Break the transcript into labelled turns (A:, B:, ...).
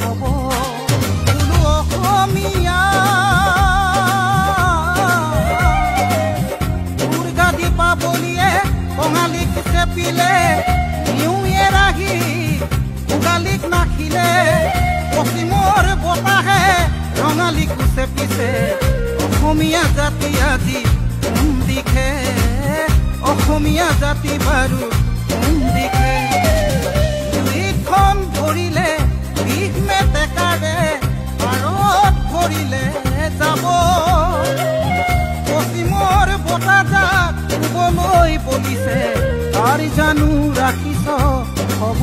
A: হ'ব? বোলো অসমীয়া, Durga দীপাৱলীয়ে কঙালীক চেপিলে, new year আহি ভোগালীক নাখিলে। পশ্চিমৰ বতাহে ৰঙালীকো চেপিছে। অসমীয়া জাতি আজি কোন দিশে? অসমীয়া জাতি বাৰু কোন দিশে? জুইখন ধৰিলে বিষ মেটেকাৰে পাৰত ভৰিলে যাব। পশ্চিমৰ বতাহ যাক পূবলৈ বলিছে, তাৰ জানো ৰাখিছ হ'ব?